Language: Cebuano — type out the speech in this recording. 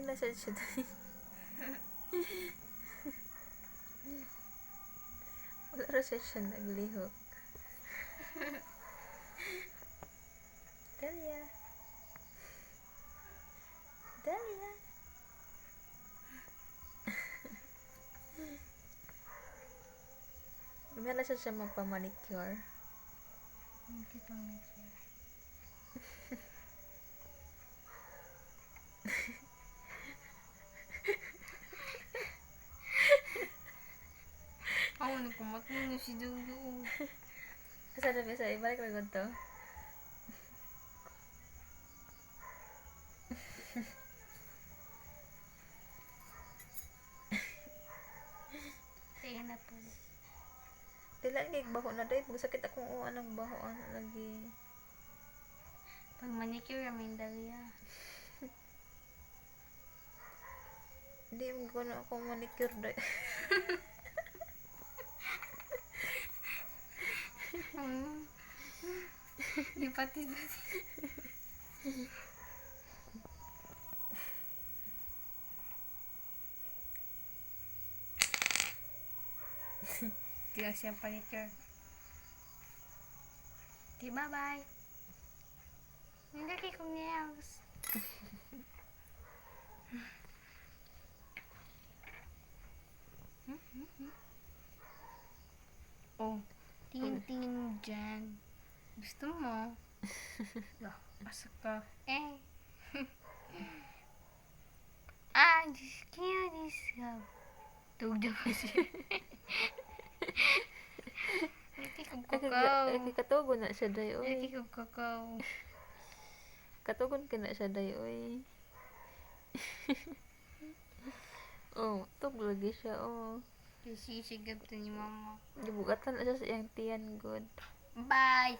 Na siya siya. Wala ra siya siya naglihok. Delia. Delia. Meron siya siya magpamanicure. Hindi pa manicure. Ako, nagkumatlo na si Dudu. Asa na bisa? Ibalik na to. Sige na po. Dila kay baho na day. Magsakit akong uwan ang baho ano lagi. Pag manicure, aming daliya. Hindi mo ko na ako manicure day. Di pati pati. Tigas siyang panicure. Di bye-bye. Ang laki kong nails. Oh, tingin-tingin mo dyan. Gusto mo? Lah, pasok ka. Eh. Ah, Diyos ko, Diyos ko. Tugdo ko siya. Laki kong kakaw. Ay, katugon na siya day, oy. Laki kong kakaw. Katugon ka na siya day, oy. Oh, tug lagi siya, oh. Kasi sigab to ni mama. Gibugatan na siya sa iyang tiyan, good. Bye!